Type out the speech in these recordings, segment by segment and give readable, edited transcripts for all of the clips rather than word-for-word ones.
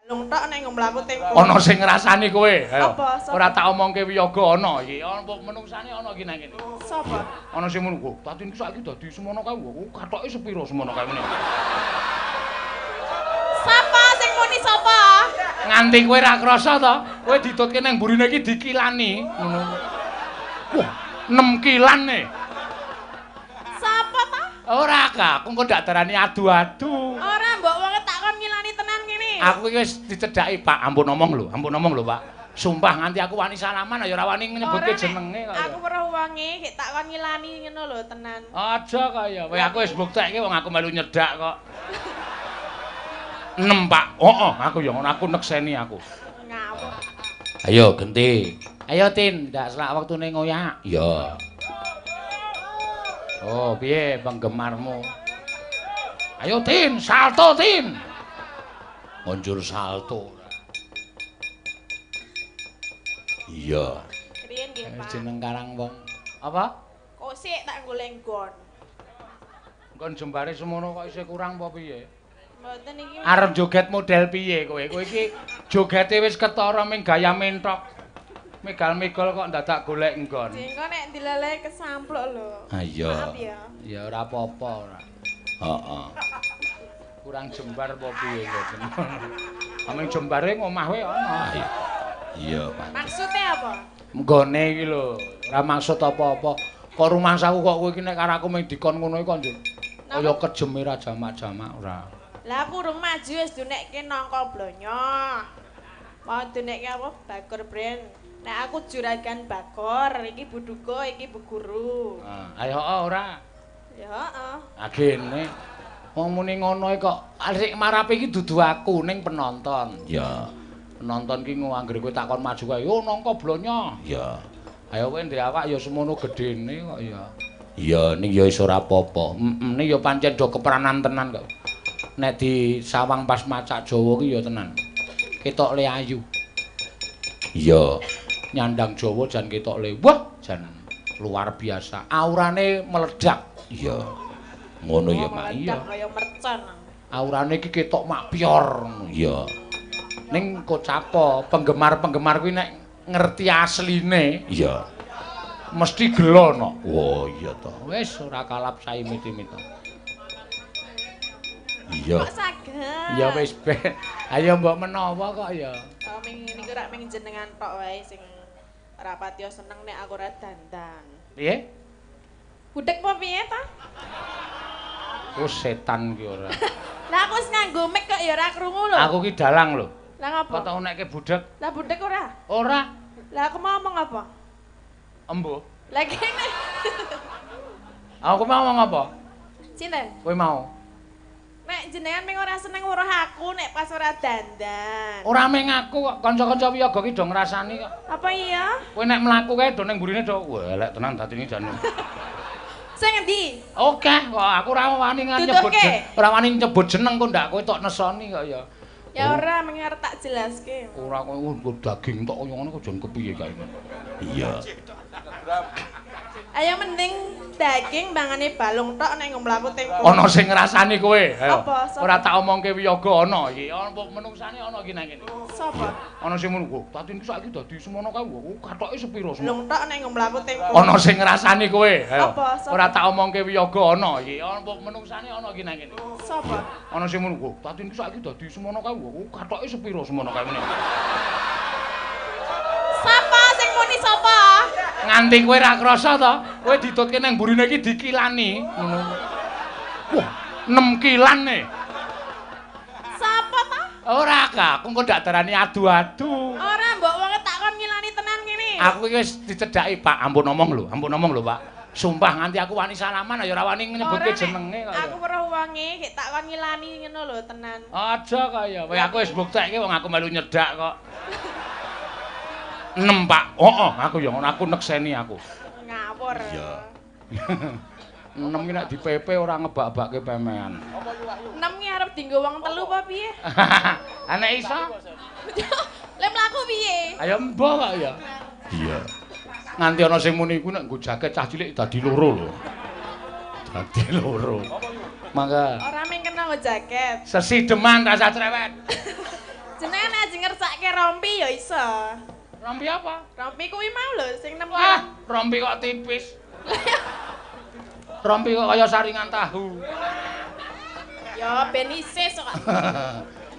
Lung tok nek mlaku tempo. Ana sing ngrasani kowe. Ayo. Apa? Ora tak omongke wiyaga ana iki. Ana menungsane ana iki nang kene. Sapa? Ana sing muni, "Wah, Tatin ki saiki dadi semono kae. Wah, kathoke sepiro semono kae muni." Sapa sing muni sapa? Nganti kowe ra krasa to, kowe ditutke nang mburine iki dikilani ngono. Wah, 6 kilan e. Sapa ta? Ora, Kak, aku engko ndak darani adu-adu. Ora, mbok wonge tak kon ngilani tenan ngene. Aku iki wis dicedhaki, Pak. Ampun omong lho, ampun omong lho, Pak. Sumpah nganti aku wani salaman ya ora wani nyebutke jenenge kok. Aku weruh wonge gek tak kon ngilani ngono lho tenan. Aja kaya. Kowe aku wis buktekke wong aku melu nyedak kok. 6, Pak. Heeh, aku ya ngono, aku nekseni aku. Ngawur. Ayo genti. Ayo Tin, ndak selak wektune ngoyak. Iya. Oh, piye penggemarmu? Ayo Tin, salto Tin. Ngunjur salto. Iya. Riyen nggih, Pak. Jeneng karang wong. Apa? Kok sik tak golek nggon. Nggon jembare semono kok isih kurang apa piye? Mboten iki. Arep joget model piye kowe? Kowe iki jogete wis ketara ming gaya mentok. Megal-megol kok ndadak golek nggon. Jengko nek dileleh kesampluk lho. Ha iya. Maaf ya. Ya ora apa-apa ora. Heeh. Kurang jembar apa piye mboten. Aming jembare ngomah wae ana. Iya, Pak. Maksude apa? Nggone iki lho, ora maksud apa-apa. Kok rumangsaku kok kowe iki nek karo aku mung dikon ngono iki kok njur. Kaya kejeme ra jamak-jamak ora. Lah aku urung maju wis dunekke nangka blonyo. Mau dunekke apa? Bagor brand. Nek aku juragan Bagor, iki Bu Duko, iki Bu Guru. Ayo ora. Ya heeh. Ah gene. Wong muni ngono kok sik marape iki dudu aku ning penonton. Ya. Penonton ki anggere kowe takon maju kae, "Yo nangka blonyo." Ya. Ayo kowe ndek awak ya semono gedene kok ya. Iya, ning ya wis ora apa-apa. Heeh, ning ya pancen do kepranan tenan kok. Nek disawang pas macak Jawa ki ya tenan. Ketok le ayu. Iya. Nyandang Jawa jan ketok le. Wah, jan luar biasa. Aurane meledak. Iya. Ngono ya, Mak. Iya. Kaya mercon. Aurane iki ketok mak pior. Iya. Ning kocapo penggemar-penggemar kuwi nek ngerti asline, iya. Mesti gelo no. Wah, iya to. Wis ora kalap saimit-imit. Iya. Kok saged? Ya wis ben. Ayo mbok menawa kok ya. Oh, ming niku rak ming jenengan tok wae sing ora patiya seneng nek aku ora dandan. Piye? Budhek apa piye ta? Oh setan ki ora. Lah aku wis nganggo mic kok ya ora krungu lho. Aku ki dalang lho. Lah ngapa? Kok tau nekke budhek? Lah budhek ora? Ora. Lah aku mau ngomong apa? Embuh. Lah kene. Aku mau ngomong apa? Sinten? Kowe mau. Nek jenengan ming ora seneng weruh aku nek pas ora dandan. Ora ming aku kok, kanca-kanca wiyaga ki do ngrasani kok. Apa iya? Kowe nek mlaku kae do ning mburine do, wah elek tenan dadine jane. Sing ngendi? Oke, kok aku ora wani nyebut ora wani nyebut jeneng kok ndak kowe tok nesoni kok ya. Ya ora ming arep tak jelaske. Ora kowe daging tok kaya ngono kok jan kepiye kae. Iya. Ayo mending daging mangane balung tok nek mlaku tempo. Ana sing ngrasani kowe. Ayo. Apa? Ora tak omongke wiyaga ana iki. Ana menungsane ana iki nang kene. Sapa? Ana sing muni, "Wah, Tatin ki saiki dadi semono kae. Wah, kathoke sepiro semono." Lung tok nek mlaku tempo. Ana sing ngrasani kowe. Ayo. Apa? Ora tak omongke wiyaga ana iki. Ana menungsane ana iki nang kene. Sapa? Ana sing muni, "Wah, Tatin ki saiki dadi semono kae. Wah, kathoke sepiro semono kae." Sapa sing muni sapa? Nganti kowe ra krasa to, kowe ditutke nang mburine iki dikilani ngono. Wah, 6 kilan e. Sapa ta? Ora, Kak, aku engko ndak darani adu-adu. Ora, mbok wonge tak kon ngilani tenan ngene. Aku iki wis dicedhaki, Pak. Ampun omong lho, ampun omong lho, Pak. Sumpah nganti aku wani salaman ya ora wani nyebutke jenenge kok. Aku weruh wonge gek tak kon ngilani ngono lho tenan. Aja kaya. Kowe aku wis buktekke wong aku melu nyedak kok. 6, Pak. Heeh, aku ya ngono, aku nekseni aku. Ngawur. Iya. 6 ki nek di-PP ora ngebak-bakke pemean. 6 ki arep dienggo wong telu apa piye? Nek iso. Lek mlaku piye? Ayo mbah kok ya. Iya. Nganti ana sing muni iku nek nggo jaket cah cilik dadi loro lho. Dadi loro. Mangga. Ora mung kena nggo jaket. Sesideman rasa cerewet. Jenengan rompi ya iso. Rompi apa? Rompi kuwi mau lho sing 6. Wah, rompi kok tipis. Rompi kok kaya saringan tahu. Ya ben isis kok.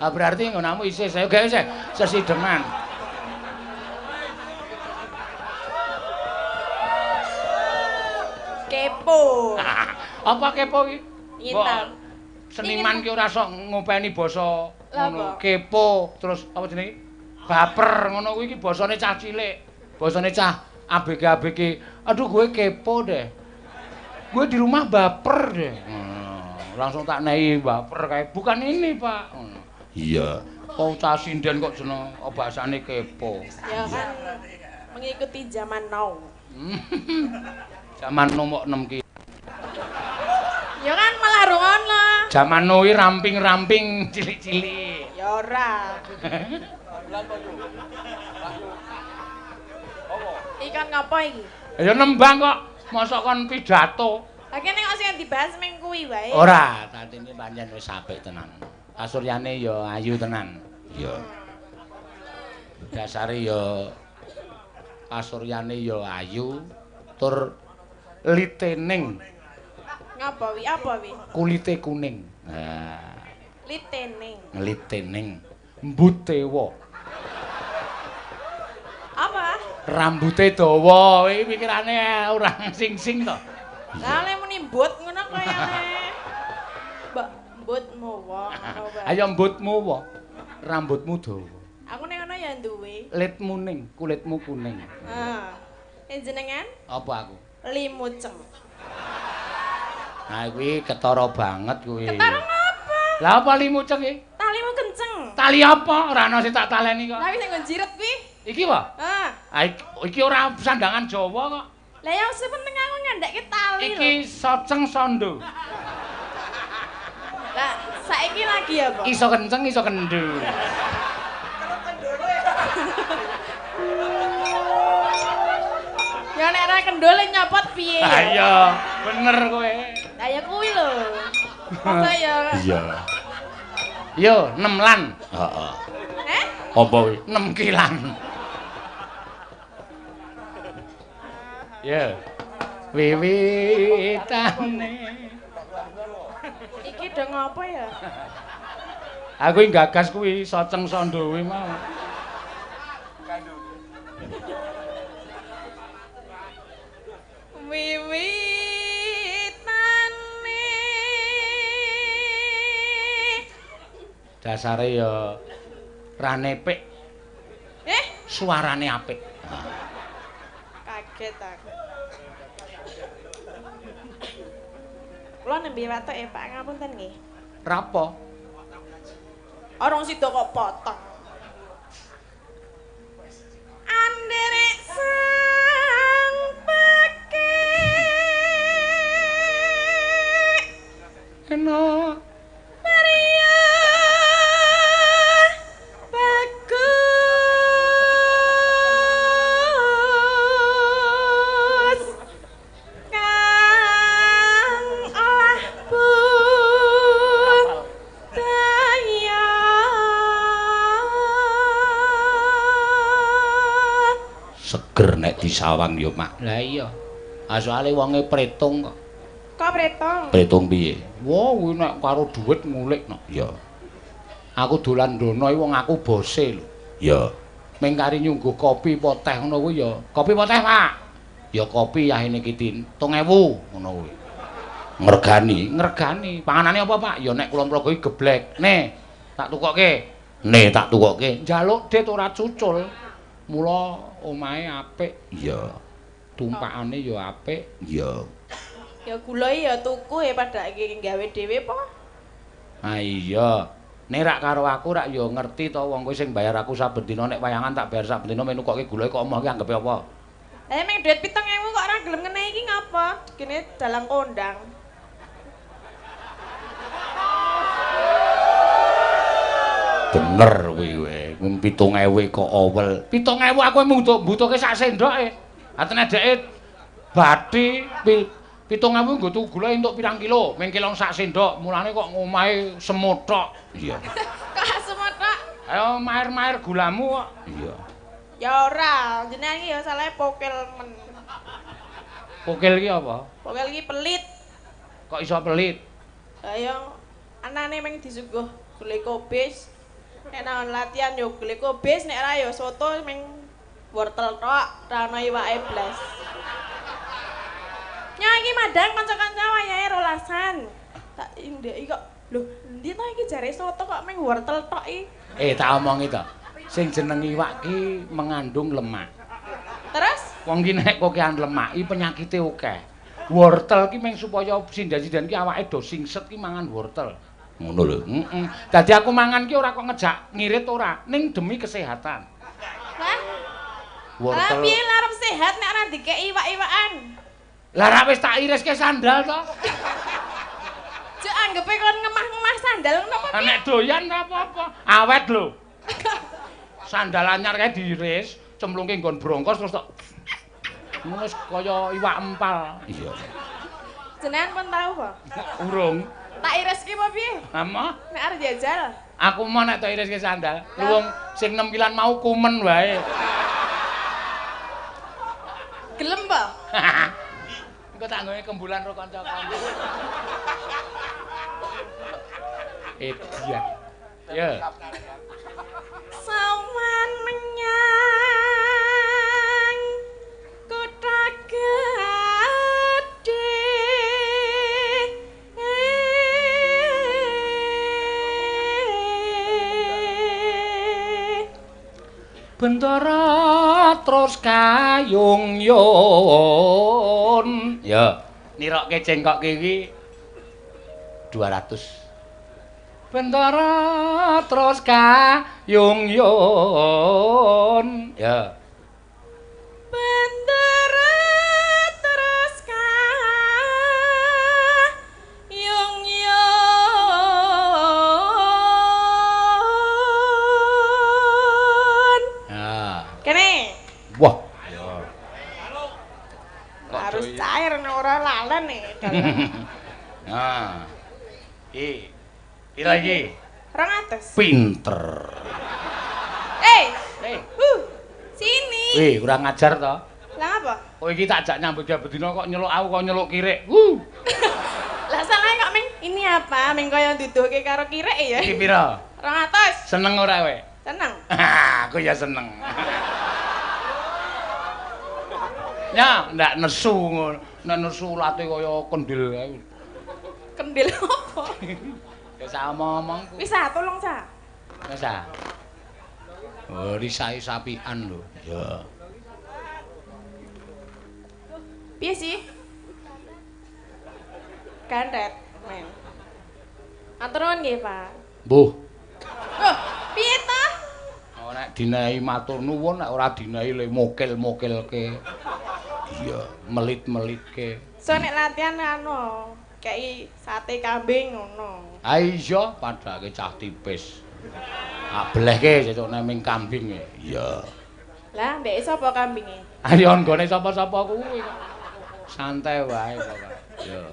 Ah berarti nggonamu isis. Ayo gawe sesideman. Kepo. Apa kepo iki? Nyintal. Seniman ki ora sok ngopeni basa ngono. Kepo terus apa jenenge? Baper ngono kuwi iki basane cah cilik. Basane cah ABG-ABG. Aduh gue kepo deh. Gue di rumah baper deh. Langsung tak nei baper kae. Bukan ini, Pak. Iya. Kok cah sinden kok jeneng bahasane kepo. Ya kan mengikuti zaman now. Zaman nomor 6 ki. Ya kan malah rungono. Zaman now ramping-ramping cilik-cilik. Ya ora. Ikan ngapa iki? Ya nembang kok. Mosok kon pidato. Lah kene kok sing dibahas meng kuwi wae. Ora, tatine pancen wis apik tenan. Kasuryane ya ayu tenan. Iya. Dasare ya kasuryane ya ayu tur litening. Ngapa wi? Apa wi? Kulite kuning. Nah. Litening. Litening. Mbutewa. Apa? Rambute dawa, iki pikirane ora sing-sing to. Lah lek muni mbut ngono kaya le. Mbok mbutmu wae ngono wae. Ayo mbutmu wae. Rambutmu dawa. Aku nek ngono ya duwe. Litmu ning, kulitmu kuning. Heeh. Nek jenengan? Apa aku? Limuceng. Nah kuwi ketara banget kuwi. Ketara ngapa? Lah apa limuceng iki? Talimu kenceng. Tali apa? Ora ana sing tak taleni kok. Lah sing nggo jiret kuwi. Iki apa? Heeh. Ah iki ora sandangan Jawa kok. Lah ya sing penting aku ngandhake tali lho. Iki soceng sondo. Lah saiki lagi apa? Iso kenceng iso kendho. Ya nek ora kendhole nyopot piye? Ha iya, bener kowe. Lah ya kuwi lho. Masa ya. Iya. Yo, 6 lan. Heeh. Eh? Apa kuwi? 6 kilan. Ya. Wiwitane. Iki do ngopo ya? Aku iki gagas kuwi soceng sondo kuwi mau. Wiwitane. Dasare ya ranepik. Eh, suarane apik. Kaget aku. Kula nembe watuk ya Pak, ngapunten nggih. Rapo? Orang sida kok potong. Anderek sang pekik. Enak. Maria bagus kang olah budaya. Seger nek disawang yo, Mak. Lah iya. Ah soale wonge pretung kok. Kok pretung? Pretung piye? Wah, kuwi nek karo dhuwit ngulik no. Ya. Aku dolan ndono iki wong aku bose lho. Ya. Ming kari nyungguh kopi apa teh ngono kuwi ya. Kopi apa teh, Pak? Ya kopi yahene iki Tin. 2000 ngono kuwi. Ngregani, ngregani. Panganane apa, Pak? Ya nek kula mlaga iki geblek. Ne, tak tukokke. Ne, tak tukokke. Njaluk dit ora cucul. Mula omahe apik. Iya. Tumpakane ya apik. Iya. Ya gula ya tuku ya padake gawe dhewe po. Ah iya. Nek rak karo aku rak ya ngerti to wong kowe sing bayar aku saben dina nek wayangan tak bayar saben dina menukokke gula kok omah ki anggepe apa? Lah emang duit 7.000 kok ora gelem ngenehi iki ngapa? Kene dalang kondang. Bener kuwi kowe. Mung 7.000 kok owel. 7.000 aku mung mbutuhke sak sendoke. Atene dheke bathi 7.000 nggo tuku gula entuk pirang kilo, ming kelong sak sendok, mulane kok ngomahe semut tok. Iya. Kok semut tok? Ayo maer-maer gulamu kok. Iya. Ya ora, jenengan iki ya salahe pokel men. Pokel iki apa? Pokel iki pelit. Kok iso pelit? Lah ya anane meng disuguh gule kobis. Nek nang latihan yo gule kobis, nek ora yo soto meng wortel tok, ora ono iwake blas. Nya iki madang kanca-kanca wayahe rolasan. Tak indeki kok, lho endi to iki jare soto kok meng wortel tok iki? Tak omongi to. Sing jeneng iwak ki mengandung lemak. Terus? Wong ki nek kokean lemak iki penyakite akeh. Wortel ki meng supaya sindan-sindan ki awake do singset ki mangan wortel. Ngono lho. Heeh. Dadi aku mangan ki ora kok ngejak ngirit ora, ning demi kesehatan. Lah? Wortel. Lah piye arep sehat nek ora dikeki iwak-iwakan? Lah ra wis tak iriske sandal to. Cuk anggepe kon ngemah-ngemah sandal ngono apa piye? Nek doyan ora apa-apa. Awet lho. Sandal anyar kae diiris, cemplungke nggon brongkos terus tok. Ngono wis kaya iwak empal. Iya. Jenengan pun tau apa? Urung. Tak iriske apa piye? Ama? Nek arep jajal. Aku mau nek tak iriske sandal. Lu wong sing 6 kilan mau kumen wae. Gelem apa? Engko tak nggawe kembulan karo kanca-kanca. Edian. Ya. Sawan menyang kutha gedhe. Bentara terus kayung yun. Ya, nirokke cengkok iki 200. Bentara terus kayung yun. Ya. Bentara terus kayung yun. Ya. Kene. Wah, ayo. Harus cair nek ora lalen nih. Nah. Iki. Pira iki? 200. Pinter. Sini. Wih, kurang ajar to. Lah apa? Kowe iki tak jak nyambut gawe bedina kok nyeluk aku kok nyeluk kirik. Lah salahe kok meng ini apa? Meng kaya nduduhke karo kirik ya. Iki pira? 200. Seneng ora kowe? Seneng. Aku ya seneng. Ya, ndak nesu ngono. Nek nesu ulate kaya kendil kae. Kendil apa? Ya sama omongku. Wis ah, tolong sa. Wis ah. Oh, risai sapian lho. Ya. Piye sih? Gandet, men. Matur nuwun nggih, Pak. Mbuh. Loh, piye ta? Oh, nek dinehi matur nuwun, nek ora dinehi le mokil-mokilke. Iya, melit-melitke. So nek latihan anu kei sate kambing ngono. Ha iya, padake cah tipis. Tak belehke sesuk nek ming kambing e. Iya. Lah, mbeke sapa kambinge? Ayo nggone sapa-sapa kuwi kok. Santai wae pokoke. Ya.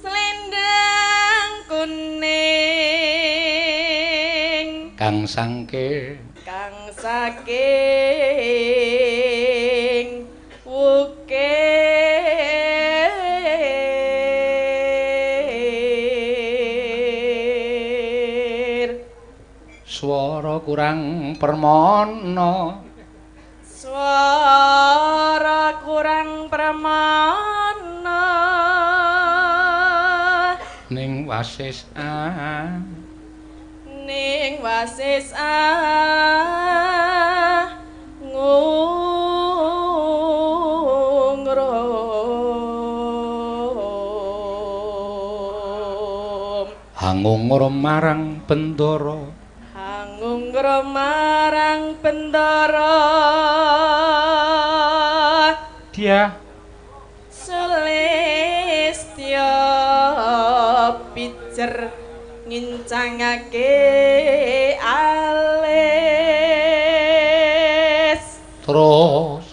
Selendang kuning kang sangke kang saking wukir swara kurang permana swara kurang permana ning wasis a ning wasis a ngungrum hangungrum marang Bendara hangungrum marang Bendara dia Sulistya pijer ngincangake alis terus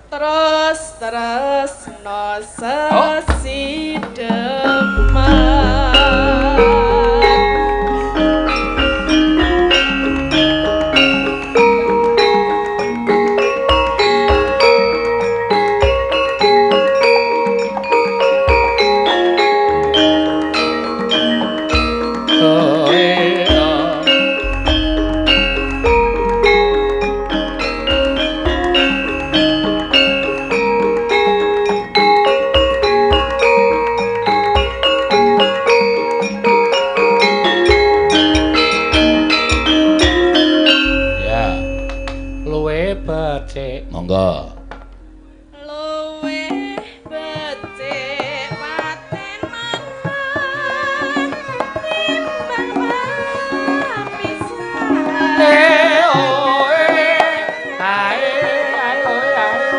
terus tresna sesideman. Becik. Monggo. Luwih becik patenan timbang papisahan. Oh eh ae ae oe ae.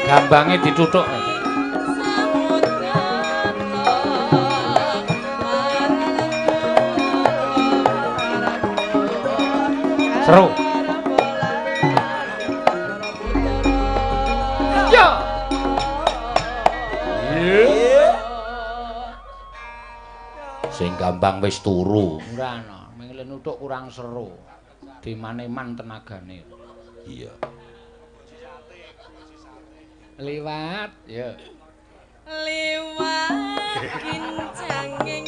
Gambange dituthuk. Seru. Ya. Sing gampang wis turu. Ora ana, mung nuthuk kurang seru. Diman-eman tenagane. Iya. Liwat, ya. Liwat kincanging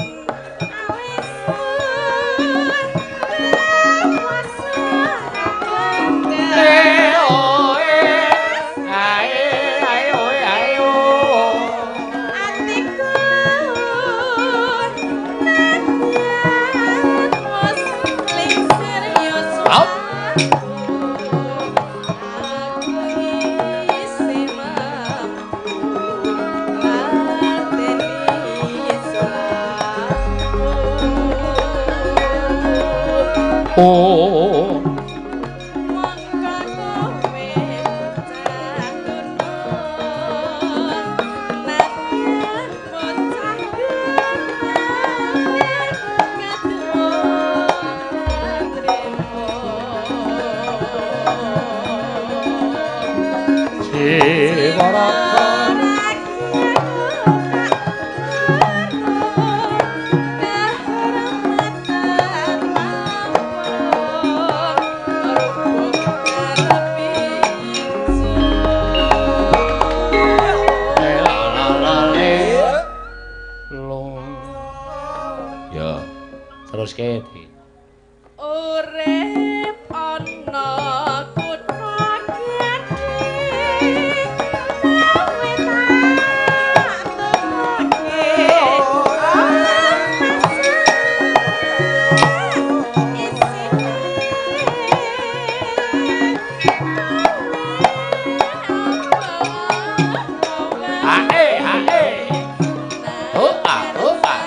Oh. Urip ana kutha gedhe kowe tak tukoke Ae ae oh ah oh ah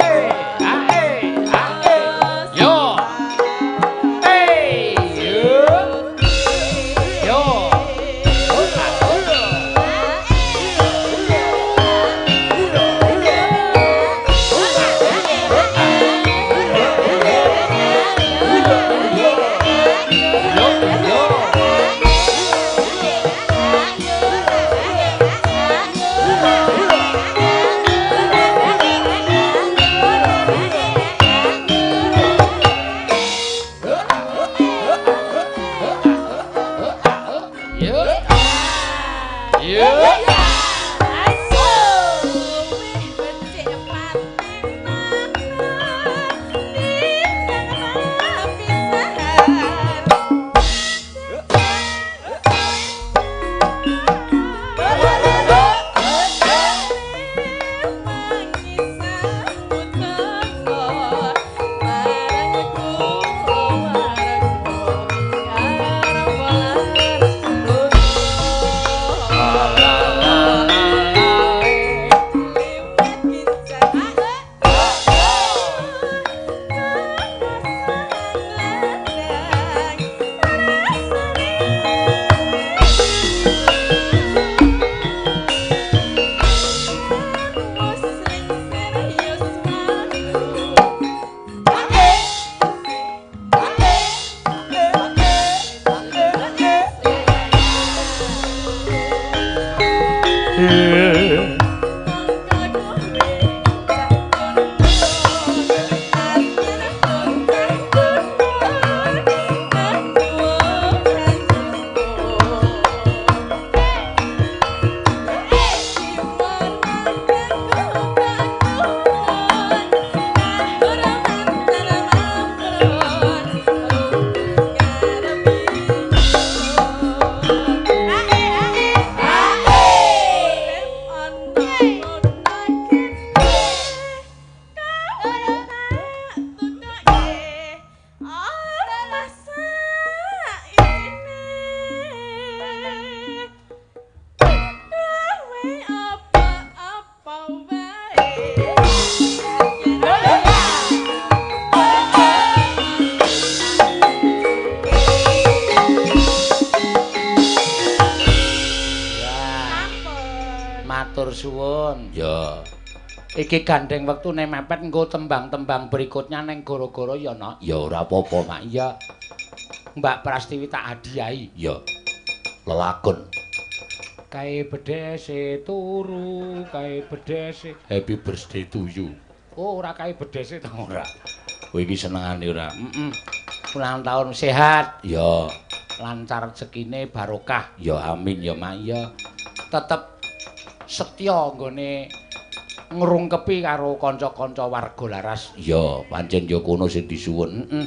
ae ae. Matur suwun. Ya. Iki gandeng wektune mepet nggo tembang-tembang berikutnya ning goro-goro ya, Nok. Ya ora apa-apa, Mak. Iya. Mbak Prastiwi tak hadiahi. Ya. Lelakon. Kae bedhese turu, kae bedhese. Happy birthday to you. Oh, ora kae bedhese to ora. Kowe iki senengane ora? Heeh. Ulang tahun sehat. Ya. Lancar rezekine barokah. Ya amin ya, Mak. Ya. Tetep setya nggone ngrungkepi karo kanca-kanca warga Laras. Ya, pancen ya kono sing disuwun. Heeh.